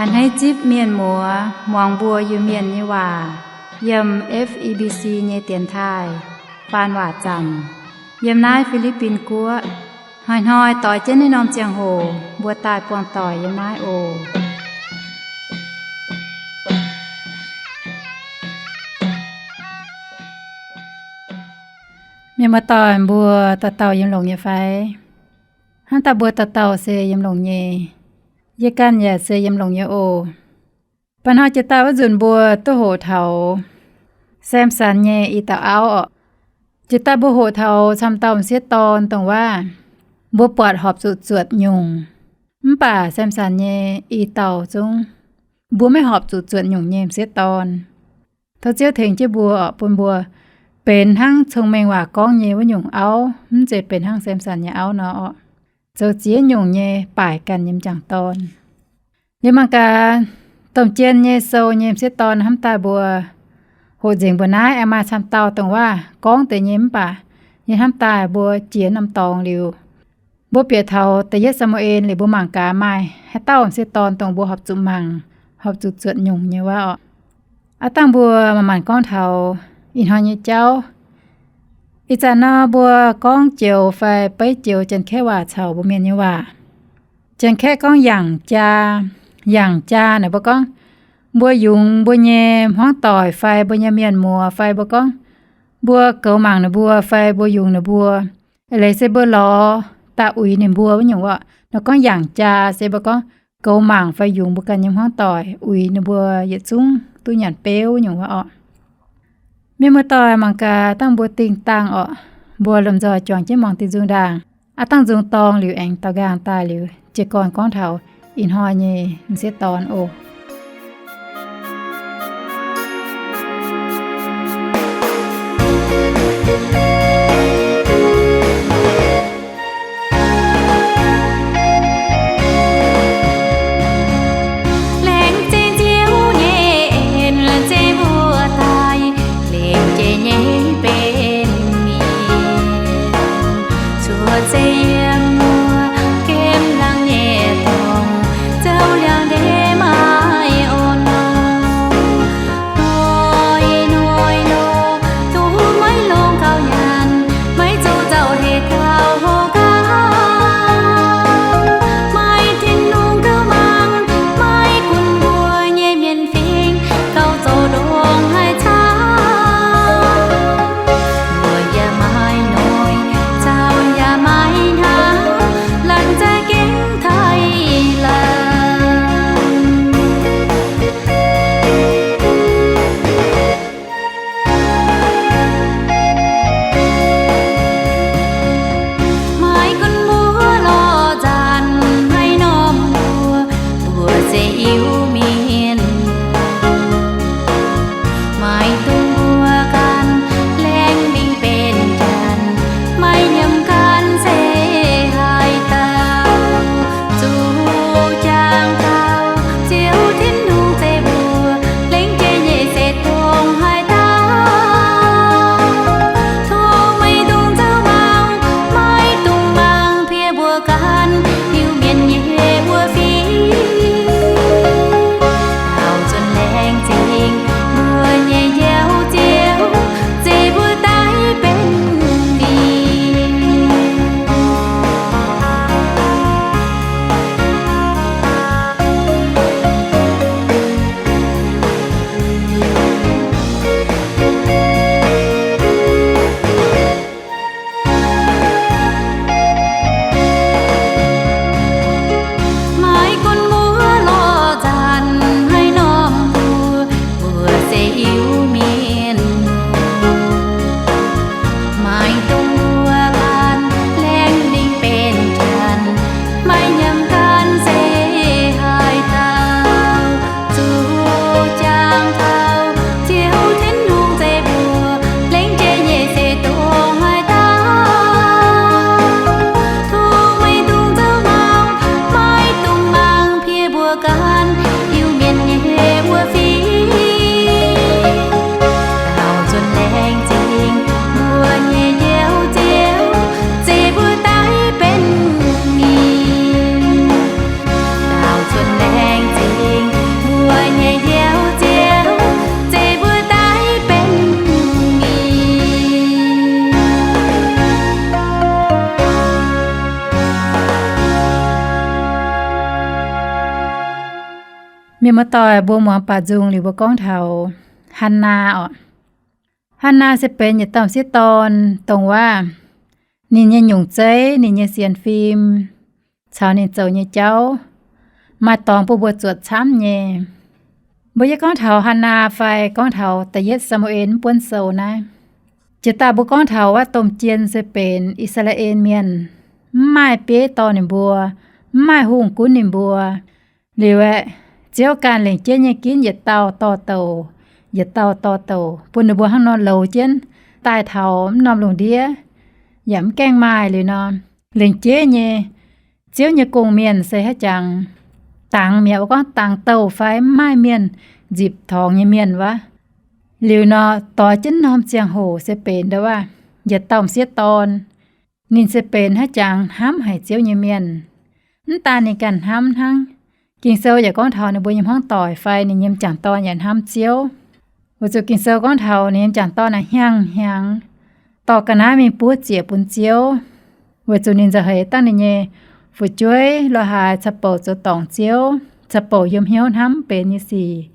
A'hneiv zipv mienh muoz muangx mbuo Iu-Mienh nyei waac yiem F E B C nyei dienx taaih faan waac zanc yiem naaiv Fi^li^bin Guoqv. Hnoi-hnoi doix jienv naaiv norm ziangh hoc mbuo daaih buangh doic yiem naaiv oc. Mienh muoz-doic mbuo dauh dauh yiem longx nyei fai? Hnangv daaih mbuo dauh dauh se yiem longx nyei. Yie ganh yaac se yiem longx nyei oc. Mba'hnoi jiex daaih wuov nzunc mbuo duqv hoqc taux Samson nyei i dauh auv oc. Jiex daaih mbuo hoqc taux camv dauh m'sieqv dorn dongh waac mbuo buatc horpc zuqc zuotc nyungc. Mv baac Samson nyei i dauh zungv mbuo maiv horpc zuqc zuotc nyungc nyei m'sieqv dorn. Tov Ziouv tengx jienv mbuo oc, bun mbuo benx hnangv cong-mengh waac gorngv nyei wuov nyungc auv, mv zeiz benx hnangv Samson nyei auv nor oc. Zoux ziex nyungc nyei baaic ganh nyei m'jangc dorn. Liuz mangc gaax, domh jien nyei sou nyei m'sieqv dorn hnamv daaih mbuo hoqc nzengc mbuo naaiv aengx maaih camv dauh dongh waac gorngv deix nyei mv baac yie hnamv daaih mbuo jiex norm dorngx liuz, mbuo bieqc taux da'yietv Saa^mu^en liuz mbuo mangc gaax maaih haaix dauh m'sieqv dorn dongh mbuo horpc zuqc mangc, horpc zuqc zuotc nyungc nyei wuov oc. Aav dangh mbuo manc-manc gorngv taux ih hnoi nyei jauv. Ih zanc nor mbuo gorngv joux fai beiv joux Janx-Kaeqv waac caux mbuo Mienh nyei waac. Janx-Kaeqv gorngv yangh jaa. Yangh jaa naaic mbuo gorngv mbuo yungz mbuo nyei hmuangv doic fai mbuo nyei mienh muoz fai mbuo gorngv mbuo goux mangc ninh mbuo fai mbuo yungz ninh mbuo. Eix leiz se mbuo lorz daaih uix ninh mbuo wuov nyungc wuov. Nor gorngv yangh jaa se mbuo gorngv goux mangc fai yungz mbuo ganh nyei hmuangv doic uix ninh mbuo yietc zungv duqv nyanc beuv wuov nyungc wuov oc. Mienh muoz-doic mangc gaax dangh mbuo dingh dangh oc. Mbuo lomh nzoih juangc jienv muangx diuh nzung ndaangc. Aav dangh nzung dorng liuz aengx daaux nqaang daaih liuz jiez gorn gorngv taux ih hnoi nyei m'sieqv dorn oc. Laengz zingh Ziouv nyei en, laengz zingh mbuo daaih, lengc jiex nyei benx mienh, cuotv seix yiem wuov gemh laangh nyei dorngx, zoux liangx-ndeic maaih Muoz-doic mbuo muangx baac nzung liuz mbuo gorngv taux Hannaa orqc. Hannaa se benx yietc dauh m'sieqv dorn, dongh waac ninh nyei nyungc zeiv, ninh nyei sienx fim, caux ninh zoux nyei jauv, maaih dorngx bun mbuo zuotc camv nyei. Mbuo yie gorngv taux Hannaa fai gorngv taux Da'yietv Saa^mu^en mv buonv sou naaiv, jiex daaih mbuo gorngv taux wuov domh jien se benx I^saa^laa^en Mienh, mv maaih bieiv dorh ninh mbuo, mv maaih hungh gunv ninh mbuo. Liuz aeqv, Ziouv ganh lengc jeiv nyei ginv yietc dauh dorh douc, yietc dauh dorh douc bun ninh mbuo hnangv nor louz jienv daaih taux mv norm lungh ndiev, yaac mv gaengh maaih liuz nor, lengc jeiv nyei Ziouv nyei gong-mienh se haaix jangx, dangx mi'aqv, gorngv dangx douh fai mv maaih mienh nzipc torngx nyei mienh wuov. Liuz nor doix jienv norm ziangh hoc se benx ndau wuov yietc dauh m'sieqv dorn. Ninh se benx haaix jangx hnamv haic Ziouv nyei mienh. Mv daan ninh ganh hnamv hnangv, Ging-Sou yaac gorngv taux ninh mbuo nyei hmuangv doic fai ninh nyei m'jangc dorn yaac hnamv Ziouv. Weic zuqc Ging-Sou gorngv taux ninh nyei m'jangc dorn naaic hnyangx-hnyangx dorh ga'naaiv mingh buov ziec bun Ziouv, weic zuqc ninh nzauh heix dangh ninh nyei fu'jueiv lorz haaix ca'bouc zoux dorngc Ziouv, ca'bouc yiem hnyouv hnamv mv benx nyei sic.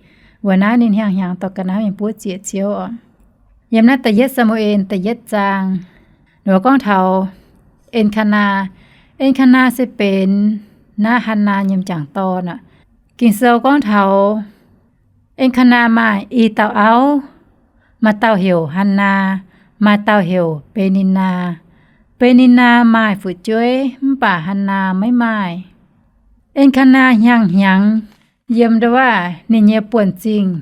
Weic naaiv ninh hnyangx-hnyangx dorh ga'naaiv mingh buov ziec Ziouv oc. Yiem naaiv Da'yietv Saa^mu^en da'yietv zaang, ninh gorngv taux En^kaa^naa. En^kaa^naa se benx naaiv Hannaa nyei m'jangc dorn aqv. Ging-Sou gorngv taux En^kaa^naa maaih i dauh auv. Maaih dauh heuc Hannaa, maaih dauh heuc Be^ni^naa. Be^ni^naa maaih fu'jueiv mv baac Hannaa maiv maaih. En^kaa^naa hnyangx-hnyangx yiem ndau wuov ninh nyei buonv-zingh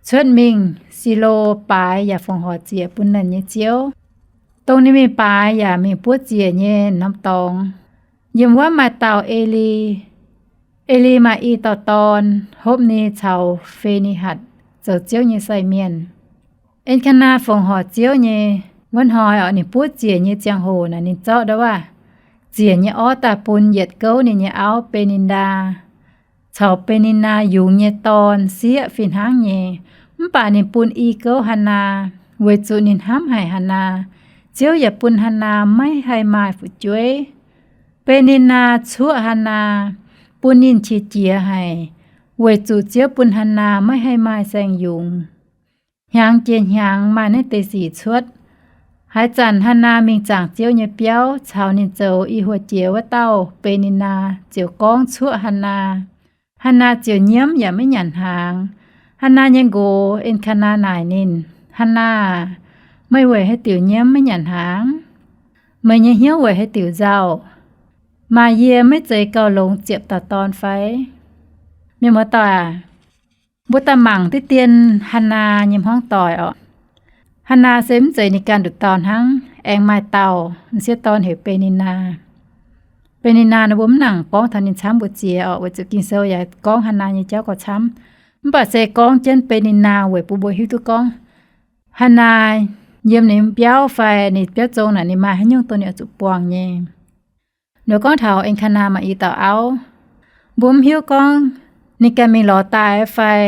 cuotv mingh Silo baaix yaac fongc horc ziec bun Nernh nyei Ziouv. Dongh ninh mingh baaix yaac mingh buov ziec nyei norm dorngx, yiem wuov maaih dauh E^li. E^li maaih i dauh dorn, hopv ni caux Fi^ni^hatc zoux Ziouv nyei sai mienh. En^kaa^naa fongc horc Ziouv nyei wuov hnoi orqc, ninh buov ziec nyei ziangh hoc naaic ninh zorqv ndau wuov ziec nyei orv daaih bun yietc gouv ninh nyei auv Be^ni^naa caux Be^ni^naa yungz nyei dorn sieqv fih hnangv nyei. Mv baac ninh bun i gouv Hannaa, weic zuqc ninh hnamv haic Hannaa. Ziouv yaac bun Hannaa maiv haih maaih fu'jueiv. Be^ni^naa cuoqv Hannaa, bun ninh qiex jiez haic, weic zuqc Ziouv bun Hannaa maiv haih maaih saeng-yungz. Hnyangx jiex hnyangx maaih naaiv deix sic cuotv. Haaix zanc Hannaa mingh zaangc Ziouv nyei biauv caux ninh zoux i hoc jiex wuov dauh Be^ni^naa ziouc gorngv cuoqv Hannaa. Hannaa ziouc nyiemv yaac maiv nyanc hnaangx. Hannaa nyei nqox En^kaa^naa naaic ninh, Hannaa aah, meih weic haaix diuc nyiemv maiv nyanc hnaangx? Meih nyei hnyouv weic haaix diuc nzauh? Maaih yie maiv zeiz gauh longx ziepc dauh dorn fai? Mienh muoz-doic aac, mbuo daaih mangc diqv dien Hannaa nyei hmuangv doic orqc. Hannaa se mv zeiz ninh ganh nduqc dauh hnangv, aengx maaih dauh m'sieqv dorn heuc Be^ni^naa. Be^ni^naa nor mbuo mv nangc gorngv taux ninh camv mbu'ziex orqc, weic zuqc Ging-Sou yaac gorngv Hannaa nyei jauv gauh camv. Mv baac se gorngv jienv Be^ni^naa weic bun mbuo hiuv duqv gorngv Hannaa yiem ninh biauv fai ninh biauv zong naaic ninh maaih haaix nyungc dongh ninh oix zuqc buangh nyei. Ninh gorngv taux En^kaa^naa maaih i dauh auv. Mbuo mv hiuv gorngv ninh ganh mingh lorz daaih fai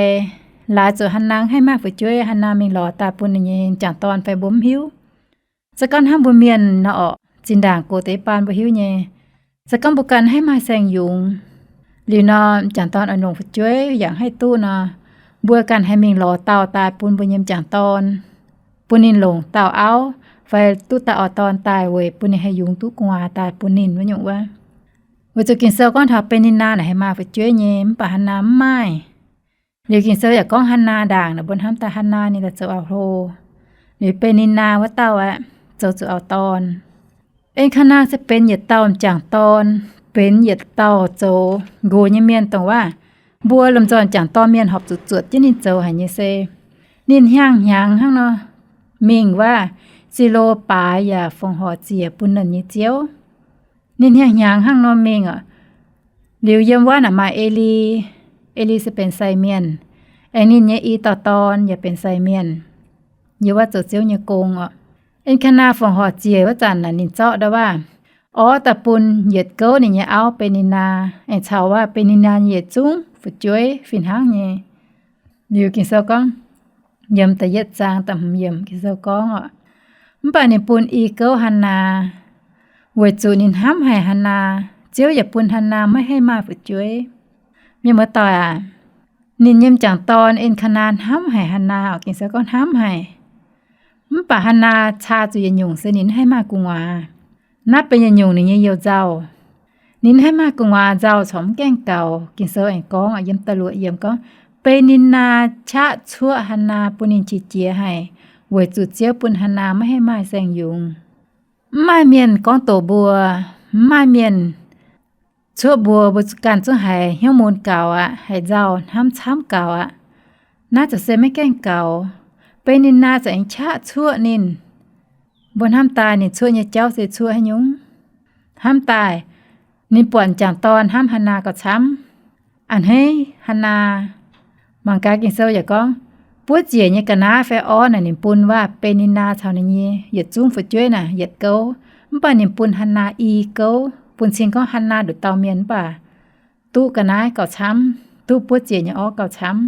laaix zuqc Hannaa haih maaih fu'jueiv, Hannaa mingh lorz daaih bun ninh nyei m'jangc dorn fai mbuo mv hiuv. Se gorngv hnangv mbuo mienh nor orqc, zinh ndaangc gox deix baan mbuo hiuv nyei, se gorngv mbuo ganh haih maaih saeng-yungz liuz nor, m'jangc dorn oix longc fu'jueiv yaac haih duqv nor, mbuo ganh haih mingh lorz dauh daaih bun mbuo nyei m'jangc dorn, bun ninh longc dauh auv fai duqv dauh auv-dorn daaih weic bun ninh haih yungz duqv gu'nguaaz daaih bun ninh wuov nyungc wuov. Weic zuqc Ging-Sou gorngv taux Be^ni^naa naaic haih maaih fu'jueiv nyei, mv baac Hannaa mv maaih. Liuz Ging-Sou yaac gorngv Hannaa ndaangc naaic mbuo hnamv daaih Hannaa ninh daaih zoux auv-hlo. Liuz Be^ni^naa wuov dauh aeqv, zoux zuqc auv-dorn. En^kaa^naa se benx yietc dauh m'jangc dorn, benx yietc dauh zoux nqox nyei mienh dongh waac mbuo lomh nzoih m'jangc dorn mienh horpc zuqc zuotc jienv ninh zoux haic nyei se, ninh hnyangx-hnyangx hnangv nor mingh wuov Silo baaix yaac fongc horc ziec bun Nernh nyei Ziouv. Ninh hnyangx-hnyangx hnangv nor mingh orqc. Liuz yiem wuov naaic maaih E^li. E^li se benx sai mienh, aengx ninh nyei i dauh dorn yaac benx sai mienh, yiem wuov zoux Ziouv nyei gong orqc. En^kaa^naa fongc horc ziec wuov zanc naaic ninh zorqv ndau waac orv daaih bun yietc gouv ninh nyei auv Be^ni^naa, aengx caux wuov Be^ni^naa nyei yietc zungv fu'jueiv fih hnangv nyei. Liuz Ging-Sou gorngv, yiem da'yietv zaang da'hmz yiemc Ging-Sou gorngv orqc, mv baac ninh bun i gouv Hannaa, weic zuqc ninh hnamv haic Hannaa. Ziouv yaac bun Hannaa maiv haih maaih fu'jueiv. Mienh muoz-doic aac, Ninh nyei m'jangc dorn En^kaa^naa hnamv haic Hannaa oc, Ging-Sou gorngv hnamv haic. Mv baac Hannaa caa zuqc yietc nyungc se ninh mv haih maaih gu'nguaaz. Naaiv benx yietc nyungc ninh nyei you nzauh. Ninh mv haih maaih gu'nguaaz nzauh corc mv gaengh gaux. Ging-Sou aengx gorngv yiem da'luoqc yiemc gorngv, Be^ni^naa qaqv cuoqv Hannaa bun ninh qiex jiez haic, weic zuqc Ziouv bun Hannaa maiv haih maaih saeng-yungz. Mv maaih mienh gorngv doqc mbuo, mv maaih mienh cuoqv mbuo, mbuo ganh zungv haiz hnyouv mun gaux aqv, haiz nzauh hnamv camv gaux aqv. Naaiv ziouc se maiv gaengh gaux. Be^ni^naa ziouc aengx qaqv cuoqv ninh. Mbuo hnamv daaih ninh cuoqv nyei jauv se cuoqv haaix nyungc? Hnamv daaih ninh buatc m'jangc dorn hnamv Hannaa gauh camv. A'hneiv Hannaa, mangc gaax Ging-Sou yaac gorngv, buov ziec nyei ga'naaiv fai orv naaic ninh bun waac Be^ni^naa caux ninh nyei yietc zungv fu'jueiv naaic yietc gouv, mv baac ninh bun Hannaa i gouv, bun cing gorngv Hannaa nduqc dauh mienh mv baac duqv ga'naaiv gauh camv, duqv buov ziec nyei orv gauh camv.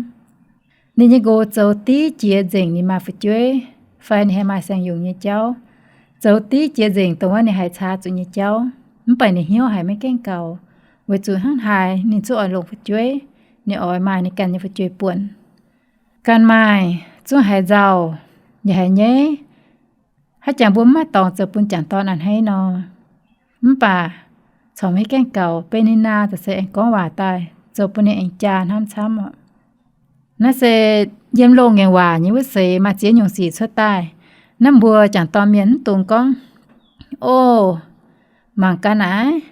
Ninh nyei nqox zoux div jiex nzengc ninh maaih fu'jueiv fai ninh haih maaih saeng-yungz nyei jauv, zoux div jiex nzengc dongh wuov ninh haiz caa zuqc nyei jauv, mv baac ninh hnyouv haiz maiv gaengh gaux, weic zuqc hnangv haaix ninh zungv oix longc fu'jueiv, ninh oix maaih ninh ganh nyei fu'jueiv buonc. Ganh maaih zungv haiz nzauh, yaac haiz nyaiv. Haaix jangx mbuo mv maaih dorngx zoux bun m'jangc dorn a'hneiv nor. Mv baac corc maiv gaengh gaux, Be^ni^naa ziouc se aengx gorngv waac daaih, zoux bun ninh aengx jaa hnamv camv oc. Naaiv se yiem loz-ngaengc waac nyei wuov seix maaih ziex nyungc sic cuotv daaih. Naaiv mbuo m'jangc dorn mienh mv dungx gorngv, O, mangc gaax naaic,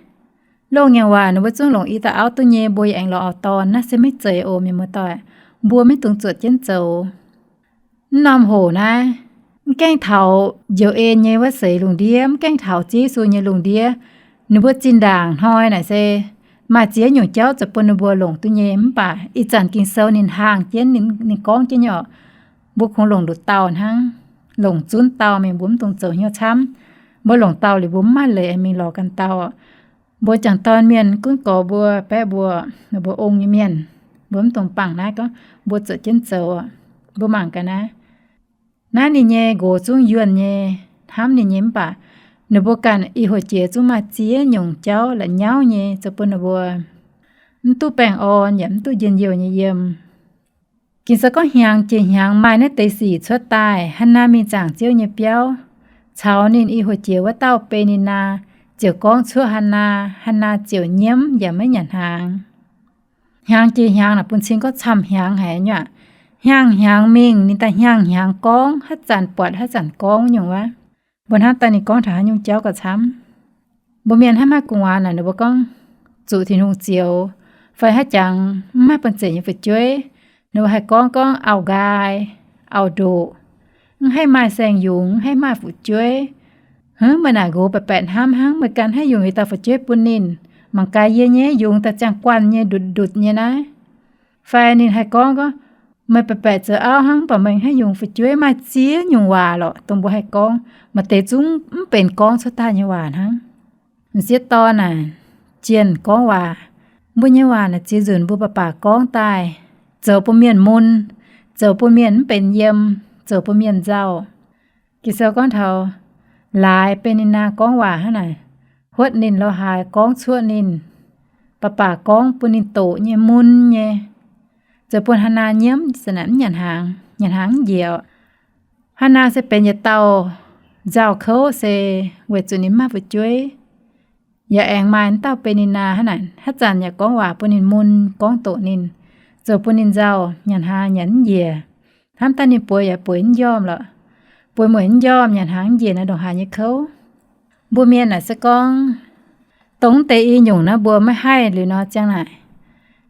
loz-ngaengc waac ninh mbuo zungv longc i dauh auv duqv nyei, mbuo yaac aengx lorz auv-dorn. Naaiv se maiv zeiz oc, mienh muoz-doic. Mbuo maiv dungx zuotc jienv zoux. Mv norm hoc naaiv, mv gaengh taux njoux en nyei wuov seix lungh ndiev, mv gaengh taux Ziouv Yesu nyei lungh ndiev, ninh mbuo zinh ndaangc hnoi naaic se maaih ziex nyungc jauv zoux bun ninh mbuo longc duqv nyei. Mv baac ih zanc Ging-Sou ninh haangh jienv, ninh gorngv jienv nyei oc, mbuo kungx longc nduqc dauh hnangv, longc zunv dauh mingh, mbuo mv dungx zoux hnyouv camv. Mbuo longc dauh liuz mbuo mv maaih leiz mingh lorz ganh dauh. Mbuo m'jangc dorn mienh gunv gorx mbuo, baeqv mbuo, mbuo ong nyei mienh, mbuo mv dungx bangc naaiv gorngv mbuo zuotc jienv zoux. Mbuo mangc gaax naaiv. Naaiv ninh nyei nqox zungv yuonh nyei, hnamv ninh nyei mv baac ninh mbuo ganh ih hoc jiex zungv maaih ziex nyungc jauv la'nyauv nyei zoux bun ninh mbuo mv duqv baengh orn yaac mv duqv njien-youh nyei yiem. Ging-Sou gorngv hnyangx jiex hnyangx maaih naaiv deix sic cuotv daaih. Hannaa mingh zaangc Ziouv nyei biauv, caux ninh ih hoc jiex wuov dauh Be^ni^naa ziouc gorngv cuoqv Hannaa. Hannaa ziouc nyiemv yaac maiv nyanc hnaangx. Hnyangx jiex hnyangx naaic bun cing gorngv camv hnyangx haic nyei aqv. Hnyangx-hnyangx mingh, ninh daaih hnyangx-hnyangx gorngv, haaix zanc buatc haaix zanc gorngv nyungc wuov. Mbuo hnamv daaih ninh gorngv taux haaix nyungc jauv gauh camv. Mbuo mienh hnamv maiv gu'nguaaz naaic, ninh mbuo gorngv zuqc Tin-Hungh zioux, fai haaix jangx mv maaih bun zeic nyei fu'jueiv, ninh mbuo haih gorngv gorngv auv-nqaai, auv-ndoqc, mv haih maaih saeng-yungz, mv haih maaih fu'jueiv. Hnangv meih naaic nqox baeqc baeqc hnamv hnangv, meih ganh haih yungz i dauh fu'jueiv bun ninh. Mangc gaax yie nyei yungz daaih ziangh guanh nyei, ndutc ndutc nyei naaiv. Fai ninh haih gorngv gorngv, meih baeqc baeqc zoux auv hnangv, mv baac meih haih yungz fu'jueiv. Maaih ziex nyungc waac lorqc dongh mbuo haih gorngv. Maaih deix zungv mv benx gorngv cuotv daaih nyei waac hnangv. M'sieqv dorn naaic, jienh gorngv waac. Mbuo nyei waac naaic ziex nzunc mbuo baac baac gorngv daaih, zoux bun mienh mun, zoux bun mienh mv benx yiem, zoux bun mienh nzauh. Ging-Sou gorngv taux laaix Be^ni^naa gorngv waac hnangv naaic, huotv ninh lo haaix gorngv cuoqv ninh, baac baac gorngv bun ninh doqc nyei, mun nyei, zoux bun Hannaa nyiemv, zanc naaic mv nyanc hnaangx, nyanc hnaangx mv njiec. Hannaa se benx yietc dauh nzauh kouv se weic zuqc ninh mv maaih fu'jueiv. Yaac aengx maaih wuov dauh Be^ni^naa hnangv naaic, haaix zanc yaac gorngv waac bun ninh mun, gorngv doqc ninh, zoux bun ninh nzauh, nyanc hnaangx nyanc mv njiec. Hnamv daaih ninh bueix yaac bueix mv njormh lorqc. Bueix mueic mv njormh, nyanc hnaangx mv njiec naaiv ndongc haaix nyei kouv. Mbuo mienh naaic se gorngv, dongh deix i nyungc naaiv mbuo maiv haih liuz nor ziang naaic,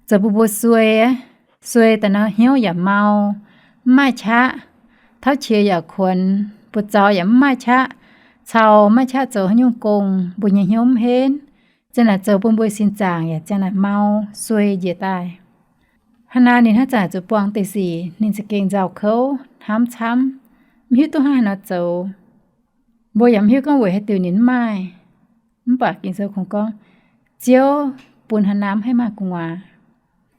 zoux bun mbuo suei, suei daaih nor hnyouv yaac mau, mv maaih qaqv, tauv qiex yaac kuonx, buoz-zaux yaac mv maaih qaqv, cau mv maaih qaqv zoux haaix nyungc gong, mbuo nyei hnyouv mv henv. Ziang naaic zoux bun mbuo sin zaangc yaac ziang naaic mau, suei njiec daaih. Hannaa ninh hnangv zanc zuqc buangh deix sic, ninh za'gengh nzauh kouv, hnamv camv, mv hiuv duqv hnangv haaix nor zoux. Mbuo yaac mv hiuv gorngv weic haaix diuc ninh mv maaih. Mv baac Ging-Sou kungx gorngv, Ziouv bun Hannaa mv haih maaih gu'nguaaz.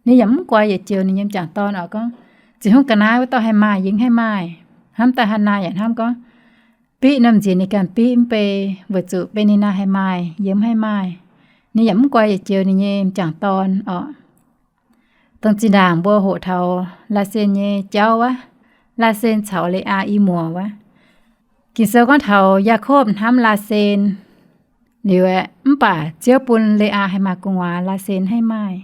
Ninh yaac mv guaix yietc joux ninh nyei m'jangc dorn oc, gorngv, Ziouv, hungh ga'naaiv wuov dauh haih maaih, yie mv haih maaih. Hnamv daaih Hannaa yaac hnamv gorngv, biqv norm nziex ninh ganh biqv mv bei, weic zuqc Be^ni^naa haih maaih, yie mv haih maaih. Ninh yaac mv guaix yietc joux ninh nyei m'jangc dorn oc. Dongh zinh ndaangc mbuo hoqc taux Laasen nyei jauv wuov, Laasen caux Le^aa i muoc wuov. Ging-Sou gorngv taux Yaakopv hnamv Laasen liuz aeqv, mv baac Ziouv bun Le^aa haih maaih gu'nguaaz, Laasen haih maaih.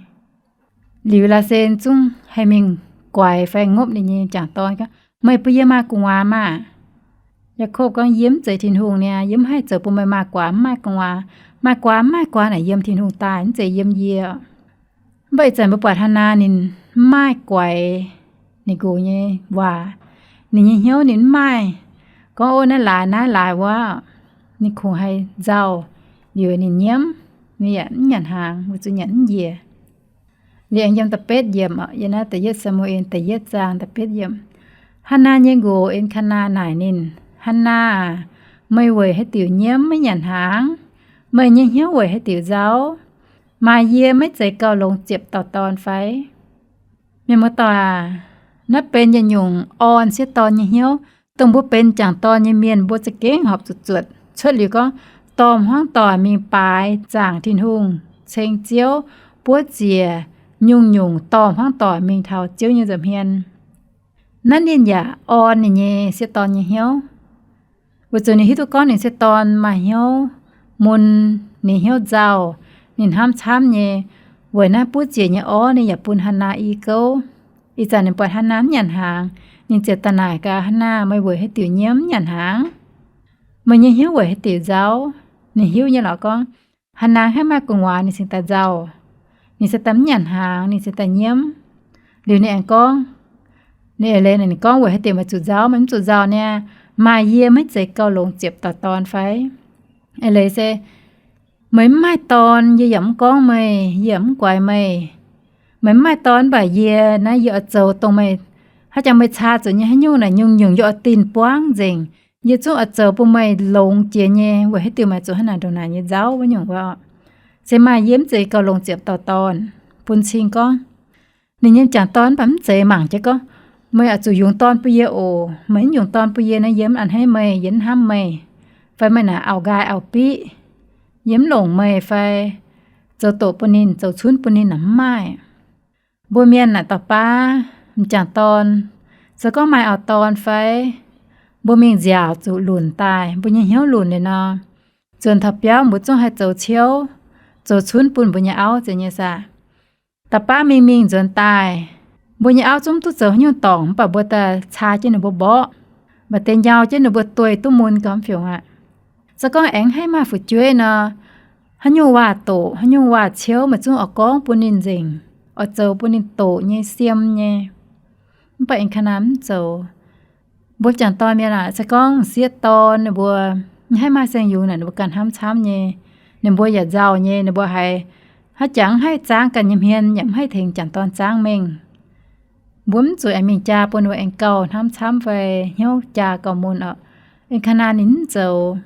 Liuz Laasen zungv haih mingh guaix fai ngopv ninh nyei m'jangc dorn gorngv, Meih bun yie maaih gu'nguaaz maah! Yaakopv gorngv, Yie mv zeiz Tin-Hungh niaa. Yie mv haih zoux bun meih maaih guaax mv maaih gu'nguaaz. Maaih guaax mv maaih guaax naaic yiem Tin-Hungh daaih, mv zeiz yiem yie. Mv baac ih zanc mbuo buatc Hannaa ninh mv maaih guaix ninh nqox nyei waac. Ninh nyei hnyouv ninh mv maaih gorngv, Ov, naaiv laaix, naaiv laaix wuov. Ninh kungx haih nzauh liuz ninh nyiemv, ninh yaac mv nyanc hnaangx, weic zuqc nyanc mv njiec. Liuz aengx yiem da'betv yiemc, yiem naaiv Da'yietv Saa^mu^en da'yietv zaang da'betv yiemc, Hannaa nyei nqox En^kaa^naa naaic ninh, Hannaa aac, meih weic haaix diuc nyiemv maiv nyanc hnaangx? Meih nyei hnyouv weic haaix diuc nzauh? Maaih yie maiv zeiz gauh longx ziepc dauh dorn fai? Mienh muoz-doic aac, naaiv benx yietc nyungc orn sieqv dorn nyei hnyouv. Dongh mbuo benx m'jangc dorn nyei mienh, mbuo za'gengh horpc zuqc zuotc cuotv liuz gorngv, dorh hmuangv doic mingh baaix zaangc Tin-Hungh, ceng Ziouv, buov ziec nyungc-nyungc dorh hmuangv doic mingh taux Ziouv nyei nza'hmien. Naaiv ninh yaac orn ninh nyei sieqv dorn nyei hnyouv, weic zuqc ninh hiuv duqv gorngv ninh sieqv dorn maaih hnyouv mun, ninh hnyouv nzauh, ninh hnamv camv nyei. Weic naaiv buov ziec nyei orv ninh yaac bun Hannaa i gouv. Ih zanc ninh buatc Hannaa mv nyanc hnaangx, ninh ziouc daaih naaic gaax, Hannaa, meih weic haaix diuc nyiemv mv nyanc hnaangx? Meih nyei hnyouv weic haaix diuc nzauh? Ninh hiuv nyei lorqc gorngv, Hannaa haih maaih gu'nguaaz ninh cingx daaih nzauh, ninh cingx daaih mv nyanc hnaangx, ninh cingx daaih nyiemv. Liuz ninh aengx gorngv, ninh eix leiz ninh gorngv, Weic haaix diuc meih zuqc nzauh? Meih mv zuqc nzauh niaa. Maaih yie maiv zeiz gauh longx ziepc dauh dorn fai? Eix leiz se, meih mv maaih dorn, yie yaac mv gorngv meih, yie yaac mv guaix meih. Meih mv maaih dorn mv baac yie naaiv, yie oix zoux dongh meih, haaix jangx meih caa zuqc nyei haaix nyungc naaic nyungc-nyungc yie oix dinh buangv nzengc. Yie zungv oix zoux bun meih longx jiex nyei. Weic haaix diuc meih zuqc hnangv naaic ndongc naaic nyei nzauh wuov nyungc wuov? Se maaih yie mv zeiz gauh longx ziepc dauh dorn. Bun cing gorngv, ninh nyei m'jangc dorn mv baac mv zeiz mangc jienv gorngv, Meih oix zuqc yungz dorn bun yie oc. Meih mv yungz dorn bun yie naaiv, yie mv a'hneiv meih, yie mv hnamv meih, fai meih naaic auv-nqaai auv-biqv, yie mv longc meih fai zoux doqc bun ninh, zoux cunv bun ninh naaic mv maaih. Mbuo mienh naaic dauh baav m'jangc dorn, se gorngv maaih auv-dorn fai, mbuo mingh nziaauc zuqc lunc daaih, mbuo nyei hnyouv lunc liuz nor, nzuonx taux biauv mbuo zungv haih zoux ciouv, zoux cunv bun mbuo nyei auv zeiz nyei saah. Dauh baav mingh mingh nzuonx daaih, mbuo nyei auv zungv mv duqv zoux haaix nyungc dorngc, mv baac mbuo daaih caa jienv ninh mbuo mborqv, mv baac deix nyau jienv ninh mbuo dueiv duqv mun gau mv fiongc aqv. Se gorngv aengx haih maaih fu'jueiv nor, haaix nyungc waac-doqc, haaix nyungc waac-ciouv meih zungv oix gorngv bun ninh nzengc, oix zoux bun ninh doqc nyei, siem nyei. Mv baac En^kaa^naa mv zoux. Mbuo m'jangc dorn mienh aac, se gorngv sieqv dorn ninh mbuo mv haih maaih saeng-yungz naaic, ninh mbuo ganh hnamv camv nyei. Ninh mbuo yaac nzauh nyei, ninh mbuo haiz haaix jangx mv haih zaangv ganh nyei hmien, yaac mv haih tengx m'jangc dorn zaangv mengh. Mbuo mv zuqc aengx mingh jaa bun ninh mbuo aengx gauh hnamv camv fai hnyouv jaa gauh mun orqc. En^kaa^naa ninh mv zoux.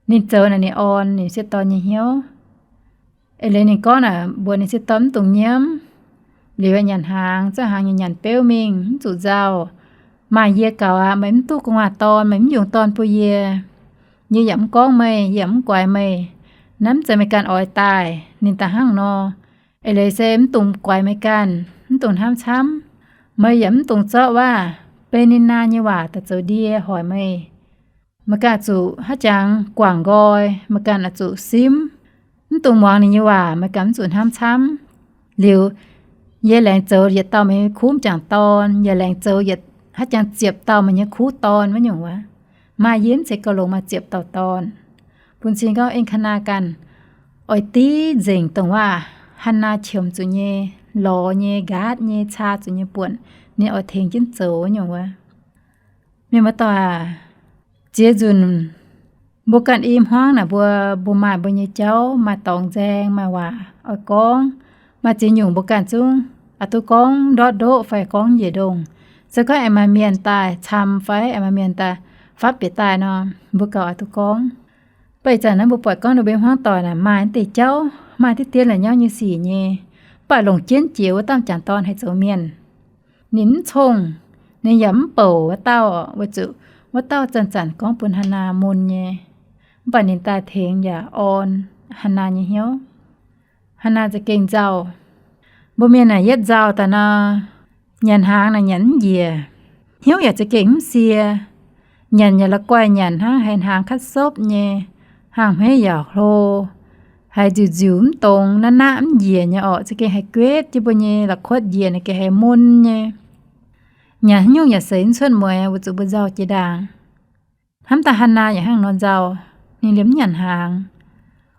Ninh zoux naaic ninh orn ninh sieqv dorn nyei hnyouv. Eix leiz ninh gorngv naaic mbuox ninh sieqv dorn mv dungx nyiemv. Liuz nyanc hnaangx, zuov hnaangx nyei nyanc beuv mingh, mv zuqc nzauh. Maaih yie gaux aqv. Meih mv duqv gu'nguaaz dorn, meih mv yungz dorn bun yie, yie yaac mv gorngv meih, yie yaac mv guaix meih. Naaiv mv zeiz meih ganh oix daaih, ninh daaih hnangv nor. Eix leiz se mv dungx guaix meih ganh, mv dungx hnamv camv. Meih yaac mv dungx zorqv waac-benx ninh naaiv nyei waac daaih zoux ndie hoic meih. Meih ganh zuqc haaix jangx guangc nqoi, meih ganh oix zuqc simv. Mv dungx muangx ninh nyei waac, meih ganh mv zuqc hnamv camv. Liuz, yie laengz zoux yietc dauh meih nyei kuv m'jangc dorn, yie laengz zoux yietc haaix jangx ziepc dauh meih nyei kuv dorn wuov nyungc wuov. Maaih yie mv zeiz gauh longx maaih ziepc dauh dorn. Bun cing gorngv En^kaa^naa ganh oix div nzengc dongh waac Hannaa qiemx zuqc nyei, lorz nyei, nqaatv nyei, caa zuqc nyei buonc, ninh oix tengx jienv zoux wuov nyungc wuov. Mienh muoz-doic aac, ziex nzunc mbuo ganh i hmuangv naaic mbuo, mbuo maaih mbuo nyei jauv, maaih dorngx nzaeng, maaih waac oix gorngv, maaih ziex nyungc mbuo ganh zungv oix duqv gorngv ndortv ndoqv fai gorngv njiec ndongh. Se gorngv aengx maaih mienh daaih camv fai aengx maaih mienh daaih fatv bieqc daaih nor, mbuo gauh oix duqv gorngv. Mv baac ih zanc naaiv mbuo buatc gorngv ninh mbuo hmuangv doic naaic maaih deix jauv, maaih diqv dien la'nyauv nyei sic nyei, mv baac longc jienv jiex wuov dauh m'jangc dorn haih zoux mienh. Ninh mv congh, ninh yaac mv bouc wuov dauh, weic zuqc wuov dauh zanc-zanc gorngv bun Hannaa mun nyei. Mv baac ninh daaih tengx yaac orn Hannaa nyei hnyouv. Hannaa za'gengh nzauh. Mbuo mienh naaic yietv nzauh daaih nor, nyanc hnaangx naaic nyanc mv njiec. Hnyouv yaac za'gengh mv sie. Nyanc yaac la'guaih nyanc hnangv haaix hnaangx kaav sopv nyei, hnaangx hmeiv yaac hlo, haiz nziuc nziuc mv dongz, naqv naqv mv njiec nyei orqc, za'gengh haiz guetv jienv mbuo nyei la'kuotv njiec naaic gengh haiz mun nyei. Nyanc haaix nyungc yaac seix mv cuotv mueiz, weic zuqc mbuo nzauh jiex ndaangc. Hnamv daaih Hannaa yaac hnangv nor nzauh, ninh liemh mv nyanc hnaangx.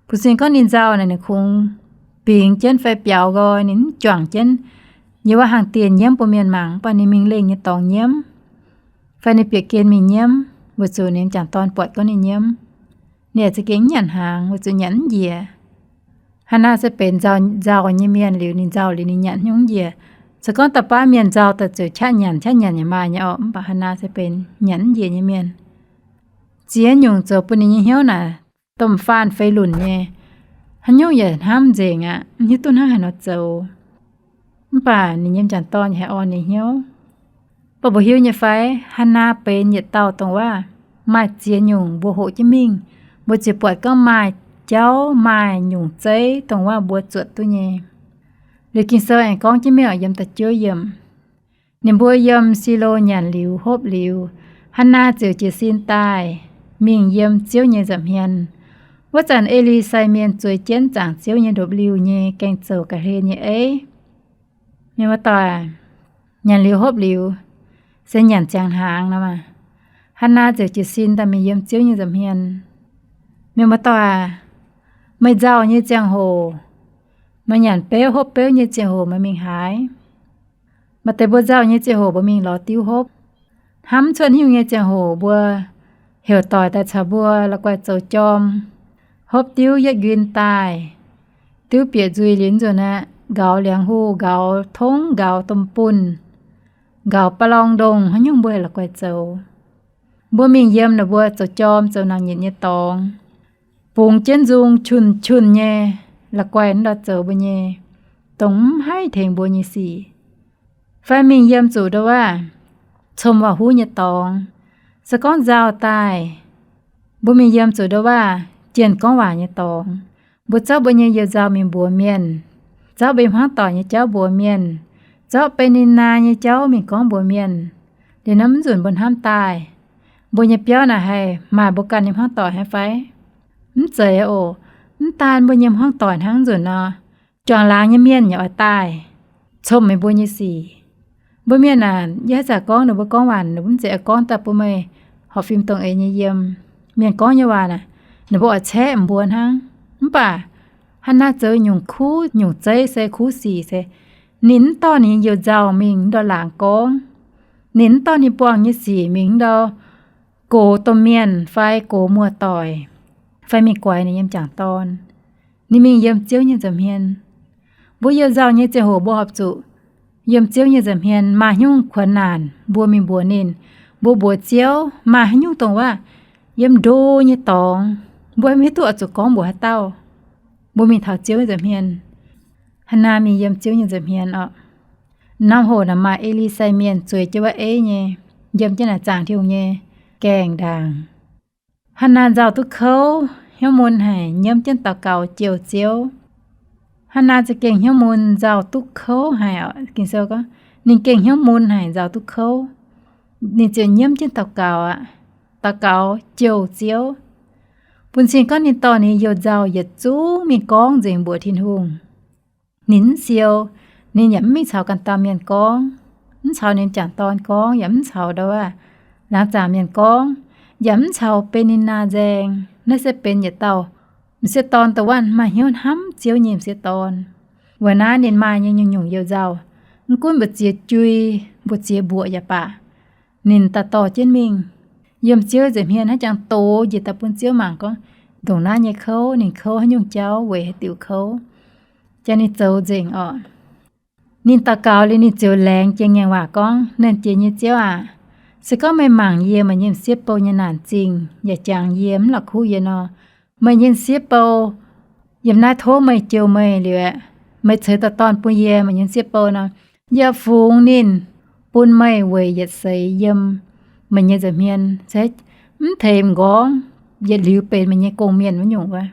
Bun cing gorngv ninh nzauh naaic ninh kungx bingx jienv fai biaux nqoi, ninh mv juangc jienv yiem wuov hang dienh nyiemv bun mienh mangc, mv baac ninh mingh lengh nyei dorngx nyiemv, fai ninh bieqc gen mingh nyiemv, weic zuqc ninh m'jangc dorn buatc gorngv ninh nyiemv. Ninh yaac za'gengh mv nyanc hnaangx, weic zuqc nyanc mv njiec. Hannaa se benx nzauh, nzauh nyei mienh liuz, ninh nzauh liuz ninh nyanc haaix nyungc mv njiec. Se gorngv da'baav mienh nzauh daaih ziouc qaqv nyanc, qaqv nyanc yaac maaih nyei orqc, mv baac Hannaa se benx nyanc mv njiec nyei mienh. Ziex nyungc zoux bun ninh nyei hnyouv naaic domh faanh feix lunc nyei. Haaix nyungc yaac hnamv nzengc aqv, mv hiuv duqv hnangv haaix nor zoux. Mv baac ninh nyei m'jangc dorn yaac haih orn ninh hnyouv. Mv baac mbuo hiuv nyei fai, Hannaa benx yietc dauh dongh waac maaih ziex nyungc mbuo hoqc jienv mingh, mbuo ziouc buatc gorngv maaih jauv maaih nyungc zeiv dongh waac mbuo zuotc duqv nyei. Liuz Ging-Sou aengx gorngv jienv mingh oc, yiem da'juov yiemc, ninh mbuo yiem Silo nyanc liuz hopv liuz, Hannaa ziouc jiez sin daaih mingh yiem Ziouv nyei nza'hmien. Wuov zanc E^li sai Mienh zueiz jienv zaangc Ziouv nyei ndopv-liuh nyei gaeng-zoux ga'hlen nyei eiv. Mienh muoz-doic, nyanc liuz hopv liuz, se nyanc ziangx hnaangx nor maah, Hannaa ziouc jiez sin daaih mingh yiem Ziouv nyei nza'hmien. Mienh muoz-doic aac, meih nzauh nyei ziangh hoc, meih nyanc beuv hopv beuv nyei ziangh hoc meih mingh haaix? Maaih deix mbuo nzauh nyei ziangh hoc mbuo mingh lorz diuv hopv. Hnamv cuotv haaix nyungc nyei ziangh hoc mbuo heuc doic daaih caux mbuo la'guaih zoux jorm, hopv diuv yietv nquin daaih, diuv bieqc nzuih liuz nzunc aeqv, nqaaux liangx huh, nqaaux tongv, nqaaux domh bunh, nqaaux ba'lorng ndongh, haaix nyungc mbuo heuc la'guaih zoux. Mbuo mingh yiem naaic mbuo zoux jorm zoux nangc nyitc nyei dorngx, bungx jienv nzung qun-qun nyei, la'guaih ndau zoux mbuo nyei, dongh mv haih tengx mbuo nyei sic. Fai mingh yiem zuqc ndau waac cong waac huv nyei dorngx. Se gorngv nzauh daaih, mbuo mingh yiem zuqc ndau waac jienh gorngv waac nyei dorngx, mbuo zorqv mbuo nyei you-nzauh mingh mbuox mienh, zorqv mbuo nyei hmuangv doic nyei jauv mbuox mienh, zorqv benx ninh naaic nyei jauv mingh gorngv mbuox mienh, liuz nor mv nzunc mbuo hnamv daaih, mbuo nyei biauv naaic haih maaih mbuo ganh nyei hmuangv doic haic fai? Mv zeiz oc. Mv daan mbuo nyei hmuangv doic hnangv, nzunc nor juangc laangz nyei mienh yaac oix daaih cong meih mbuo nyei sic. Mbuo mienh aah, yie haaix zanc gorngv ninh mbuo gorngv waac, ninh mbuo mv zeiz oix gorngv daaih bun meih horpc fim dongh eix nyei yiem. Mienh gorngv nyei waac naaic, ninh mbuo oix caeqv mbuo hnangv. Mv baac Hannaa zoux nyungc kuv nyungc zeiv se kuv sic se, ninh mv dorh ninh nyei you-nzauh mingh ndau laangz gorngv. Ninh mv dorh ninh buangh nyei sic mingh ndau gox domh mienh fai gox muoz-doic, fai mingh guaix ninh nyei m'jangc dorn. Ninh mingh yiem Ziouv nyei nza'hmien. Mbuo you-nzauh nyei ziangh hoc mbuo horpc zuqc yiem Ziouv nyei nza'hmien. Maaih haaix nyungc kuonx naanc mbuo mingh mbuox ninh, mbuo mbuox Ziouv. Maaih haaix nyungc dongh waac yiem ndo nyei dorngx, mbuo maiv hiuv duqv oix zuqc gorngv mbuox haaix dauh, mbuo mingh taux Ziouv nyei nza'hmien. Hannaa mingh yiem Ziouv nyei nza'hmien orqc. Norm hoc naaic maaih E^li sai Mienh zueiz jienv wuov eiv nyei, yiem jienv naaic zaangc Tin-Hungh nyei gaengh ndaangc. Hannaa nzauh duqv kouv, hnyouv mun haic, nyiemv jienv daux gaux jouh Ziouv. Hannaa za'gengh hnyouv mun nzauh duqv kouv haic oc. Ging-Sou gorngv ninh gengh hnyouv mun haic, nzauh duqv kouv. Ninh ziouc nyiemv jienv daux gaux aqv. Daux gaux jouh Ziouv. Bun cing gorngv ninh dorh ninh you-nzauh yietc zungv mingh gorngv nzengc mbuox Tin-Hungh. Ninh mv siou, ninh yaac mv mingh caux ganh dauh mienh gorngv, mv caux ninh m'jangc dorn gorngv, yaac mv caux ndau aav laangz zaangc mienh gorngv, yaac mv caux Mbe^ni^naa nzaeng. Naaiv se benx yietc dauh m'sieqv dorn dongh wuov maaih hnyouv hnamv Ziouv nyei m'sieqv dorn. Weic naaiv ninh maaih nyei nyungc-nyungc you-nzauh, mv gunv mbu'ziex jui, mbu'ziex mbuoqc yaac baac, ninh daaih dorh jienv mingh yiem Ziouv nza'hmien, hnangv jangx dox njiec daaih bun Ziouv mangc gorngv, ndongc naaiv nyei kouv ninh kouv haaix nyungc jauv, weic haaix diuc kouv. Jaa ninh zoux nzengc orqc. Ninh daux gaux liuz ninh ziouc laengz jienv ngaengc waac gorngv, Nernh Jiex nyei Ziouv aac, se gorngv meih mangc yie, meih nyei m'sieqv bou nyei naanc zingh, yaac jangx yie, mv la'kuqv yie nor, meih nyei m'sieqv bou yiem naaiv tov meih jouh meih liuz aeqv, meih ceix dauh dorn bun yie, meih nyei m'sieqv bou nor, yie fungx ninh bun meih weic yietc seix yiem meih nyei nza'hmien, mv teix m'nqorngv, yietc liuz benx meih nyei gong-mienh wuov nyungc wuov.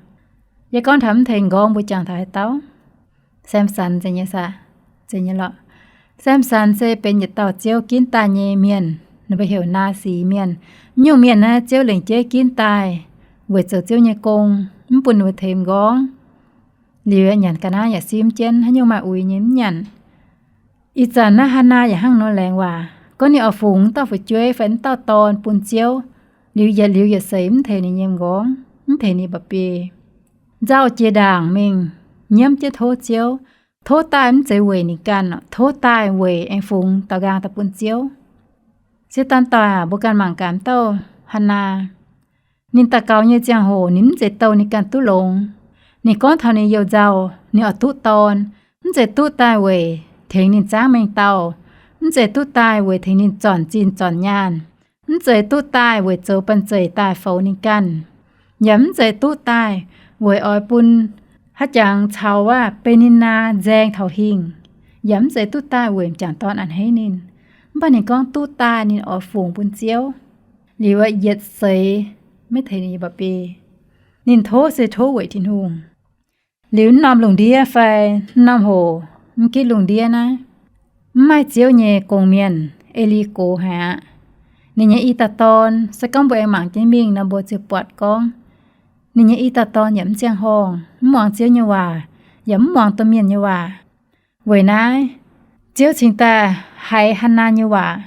Yie gorngv taux mv teix m'nqorngv, mbuo jangx taux haaix dauh? Samson nzengc nyei saah? Samson se benx yietc dauh Ziouv ginv daaih nyei mienh, ninh mbuo heuc Naasi Mienh. Nyungc mienh naaiv Ziouv lengc jeiv ginv daaih weic zoux Ziouv nyei gong, mv bun ninh mbuo tengx m'nqorngv. Liuz nyanc ga'naaiv yaac simv jienv, haaix nyungc maaih uix nyei mv nyanc. Ih zanc naaiv Haanaa yaac hnangv nor laengz waac. Gorngv ninh oix fungx dauh fu'jueiv fai dauh dorn bun Ziouv, liuz yietc liuz yietc seix mv tengx ninh nyei m'nqorngv, mv tengx ninh mba'biei. Nzauh jiex ndaangc mingh, nyiemv jienv tov Ziouv. Tov daaih mv zeiz weic ninh ganh, tov daaih weic aengx fungx daaux nqaang daaih bun Ziouv. Sieqv dorn doic aac, mbuo ganh mangc gaax dauh Haanaa. Ninh daux gaux nyei ziangh hoc ninh mv zeiz douh ninh ganh duqv longx. Ninh gorngv taux ninh youh nzauh ninh oix duqv dorn, mv zeiz duqv daaih weic tengx ninh zaangv mengh dauh, mv zeiz duqv daaih weic tengx ninh zornc zinh zornc nyaanh, mv zeiz duqv daaih weic zoux banh zeic daaih foux ninh ganh, yaac mv zeiz duqv daaih weic oix bun haaix jangx caux wuov Mbe^ni^naa nzaeng taux hingh, yaac mv zeiz duqv daaih weic m'jangc dorn a'hneiv ninh. Mv baac ninh gorngv duqv daaih ninh oix fungx bun Ziouv. Liuz yietc seix maiv tengx ninh nyei mba'biei. Ninh tov se tov weic Tin-Hungh. Liuz norm lungh ndiev fai norm hoc mv gitv lungh ndiev naaiv, mv maaih Ziouv nyei gong-mienh, ei li gox haic aqv. Ninh nyei i dauh dorn, se gorngv mbuo aengx mangc jienv mingh nor mbuo ziouc buatc gorngv, ninh nyei i dauh dorn yaac mv ziangh horngh, mv muangx Ziouv nyei waac, yaac mv muangx domh mienh nyei waac. Weic naaiv, Ziouv cingx daaih haiz Haanaa nyei waac.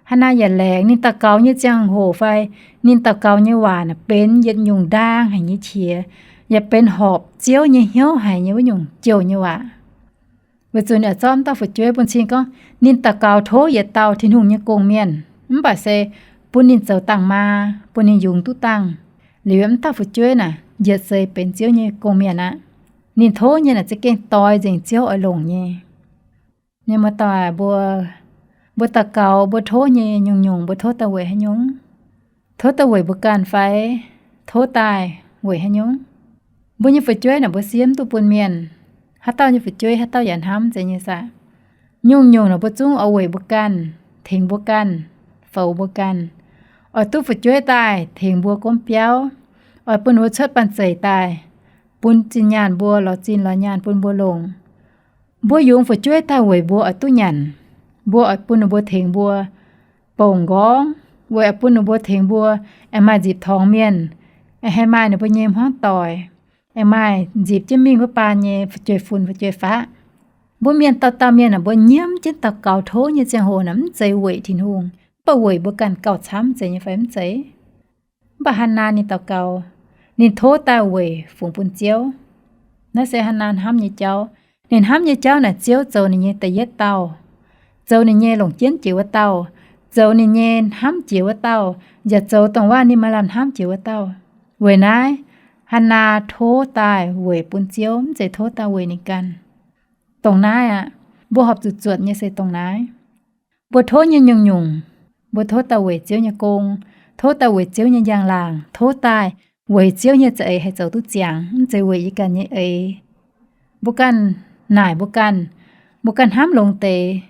Haanaa yaac laengz ninh daux gaux nyei ziangh hoc fai ninh daux gaux nyei waac naaic benx yietc nyungc ndaang haic nyei qiex, yaac benx horpc Ziouv nyei hnyouv haic nyei wuov nyungc jouh nyei waac. Weic zuqc ninh zorqv dauh fu'jueiv bun cing gorngv ninh daux gaux tov yietc dauh Tin-Hungh nyei gong-mienh, mv baac se bun ninh zoux dangh maa, bun ninh yungz duqv dangh. Liuz wuov dauh fu'jueiv naaic yietc seix benx Ziouv nyei gong-mienh aqv. Ninh tov nyei naaic za'gengh doix nzengc Ziouv oix longc nyei. Mienh muoz-doic, mbuo, mbuo daux gaux mbuo tov nyei nyungc-nyungc mbuo tov daaih weic haaix nyungc? Tov daaih weic mbuo ganh fai tov daaih weic haaix nyungc? Mbuo nyei fu'jueiv naaic mbuo siemv duqv bun mienh. Haaix dauh nyei fu'jueiv haaix dauh yaac hnamv zeiz nyei saah? Nyungc-nyungc naaic mbuo zungv oix weic mbuo ganh, tengx mbuo ganh, foux mbuo ganh. Oix duqv fu'jueiv daaih tengx mbuo gomv biauv, oix bun mbuo cuotv banh zeic daaih, bun zinh nyaanh mbuo, lorz zinh lorz nyaanh bun mbuo longc. Mbuo yungz fu'jueiv daaih weic mbuo oix duqv nyanc, mbuo oix bun ninh mbuo tengx mbuo bongc nqorngv, weic oix bun ninh mbuo tengx mbuo aengx maaih nzipc torngx mienh, aengx haih maaih ninh mbuo nyei hmuangv doic, aengx maaih nzipc jienv mingh wuov baan nyei fu'jueiv-fun fu'jueiv-faqv. Mbuo mienh dauh dauh mienh naaic mbuo nyiemv jienv daux gaux tov nyei ziangh hoc naaic mv zeiz weic Tin-Hungh, mv baac weic mbuo ganh gauh camv zeiz nyei fai mv zeiz? Mv baac Haanaa ninh daux gaux, ninh tov daaih weic fungx bun Ziouv. Naaiv se Haanaa hnamv nyei jauv. Ninh hnamv nyei jauv naaic Ziouv zoux ninh nyei da'yietv dauh, zoux ninh nyei longc jienv jiex wuov dauh, zoux ninh nyei hnamv jiex wuov dauh, yaac zoux dongh waac ninh maaih lamh hnamv jiex wuov dauh. Weic naaiv, Haanaa tov daaih weic bun Ziouv, mv zeiz tov daaih weic ninh ganh. Dongh naaiv aqv, mbuo horpc zuqc zuotc nyei se dongh naaiv. Mbuo tov nyei nyungc-nyungc, mbuo tov daaih weic Ziouv nyei gong, tov daaih weic Ziouv nyei njang-laangc, tov daaih weic Ziouv nyei za'eix haih zoux duqv ziangx, mv zeiz weic yie ganh nyei eix. Mbuo ganh naaic mbuo ganh, mbuo ganh hnamv longx deix.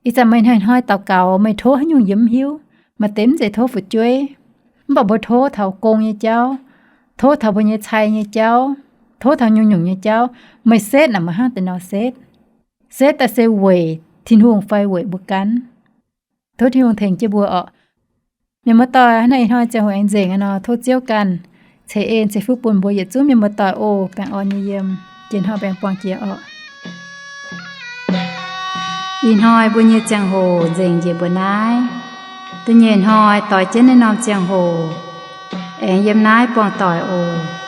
Ih zanc meih hnoi-hnoi daux gaux, meih tov haaix nyungc yie mv hiuv. Maaih deix mv zeiz tov fu'jueiv, mv baac mbuo tov taux gong nyei jauv, tov taux mbuo nyei cai nyei jauv, tov taux nyungc-nyungc nyei jauv. Meih setv naaic meih hnangv deix nor setv. Setv daaih se weic Tin-Hungh fai weic mbuo ganh? Tov Tin-Hungh tengx jienv mbuo orqc. Mienh muoz-doic, hnangv naaiv ih hnoi ziangh hoc aengx nzengc aqv nor, tov Ziouv ganh ceix en ceix fuqv bun mbuo yietc zungv mienh muoz-doic oc. Baengh orn nyei yiem, jiex hnoi baengh buangh jiex orqc. Ih hnoi mbuo nyei ziangh hoc nzengc njiec mbuo naaiv. Da'nyeic hnoi doix jienv naaiv norm ziangh hoc aengx yiem naaiv buangh doic oc.